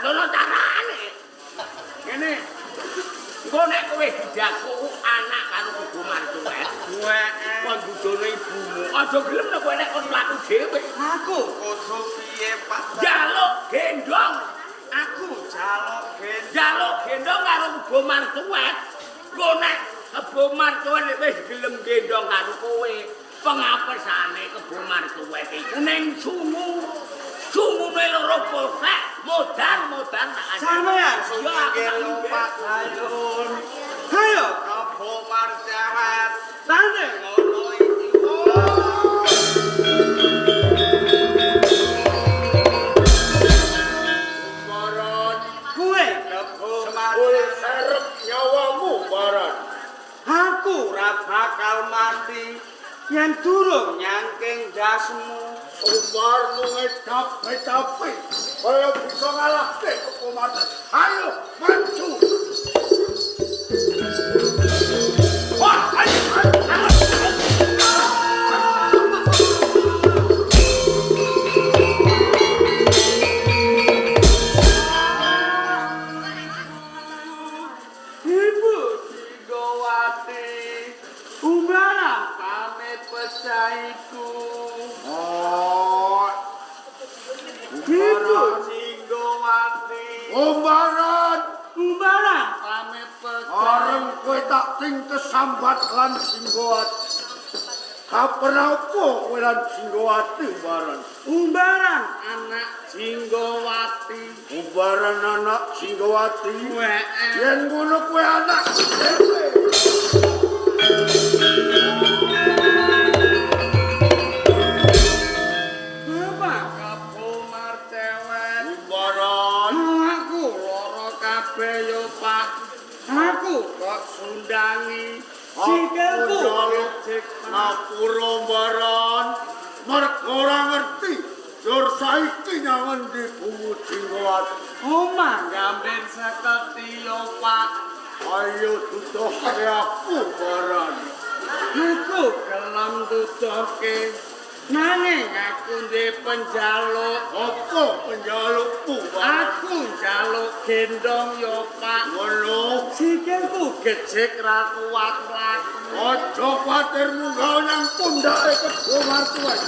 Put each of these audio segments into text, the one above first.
Kadono carane. Ngene. Engko nek kowe dijaku anak karo Kebo Marcuwet, kon dudono ibumu. Aja gelem nek kowe nek kon mlaku dhewe. Aku kudu piye, Pak? Jaluk gendong. Aku jaluk gendong. Jaluk gendong karo Kebo Marcuwet. Engko nek Kebo Marcuwet wis gelem gendong karo kowe, pengapesane Kebo Marcuwet iku ning sungu. Sungune loro posek, modar-modar tak ada. Sampeyan sumingkir Pak Hayun. Hayo Kebo Marcewet. Tane ngono iki. Baron, Kowe Kebo kul Marcewet. serep nyawamu, Baron. Aku ora bakal mati yen durung nyangking dasmu. Umbarmu ngedape-dape kaya bisa ngalahke Kebo Marcewet. Ayo, maju. Wah, ayo, ayo, ayo. Ibu Jinggowati, umbaran pamit pecaiku. Oh. Ibu Jinggowati, Umbaran, umbaran pamit pecaiku. areng kowe tak ting kesambat lan Jinggowati. Kapan apa kowe lan Jinggowati, Umbaran? Umbaran anak Jinggowati. Umbaran anak Jinggowati. We'e. Yen ngono kowe anak dhewe. Bapak Kebo Marcewet. Umbaran, Aku lara kabeh yo, Pak. Aku kok sundangi. Sikilku njaluk gejek. ngapura Umbaran. Mergo ora ngerti jur saiki nyang endi Bungu Jinggowati. Omah gambir seketi yo, Pak. Ayo duduhke aku, Umbaran. Aku gelem duduhke. Nanging aku ndek penjaluk. Apa penjalukmu, Umbaran? Aku njaluk gendong yo, Pak. Ngono. Sikilku gejek ra kuat mlaku. Aja kuwatir munggah nang pundhake Kebo Martuwen.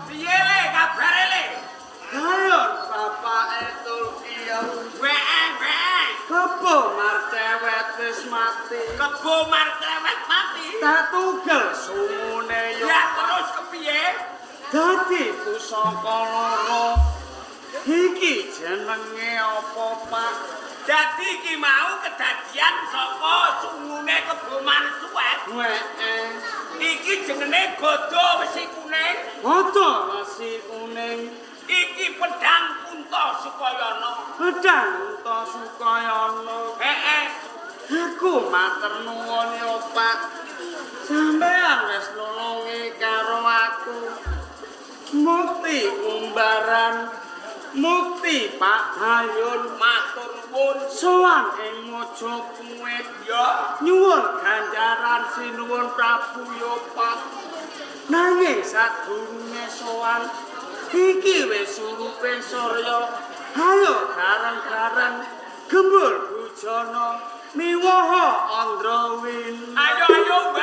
Piye le kabare le? Ayo bapake Tulkiya. We'e, we'e. Kebo Marcewet wis mati. Kebo Marcewet mati. Tak tugel sungune yo. Ya terus kepiye? Dadi pusaka loro. Iki jenenge apa, Pak? Dadi iki mau kedadian saka sungune Kebo Marcuwet. We'e. Iki jenenge gada wesi kuning. Gada wesi kuning. Iki pedang Kunta Sukayana. Pedang Kunta Sukayana. Heeh. Aku matur nuwun yo, Pak. Sampeyan wis nulungi karo aku. Mukti umbaran, mukti Pak Hayun. Matur nuwun. Sowan ing Mojopungit Ya. nyuwun ganjaran sinuwun Prabu yo, Pak. Nanging sadurunge sowan iki wis surupe surya. Ayo bareng-bareng gembul bujana miwaha Andrawin. Ayo ayo, Mbak.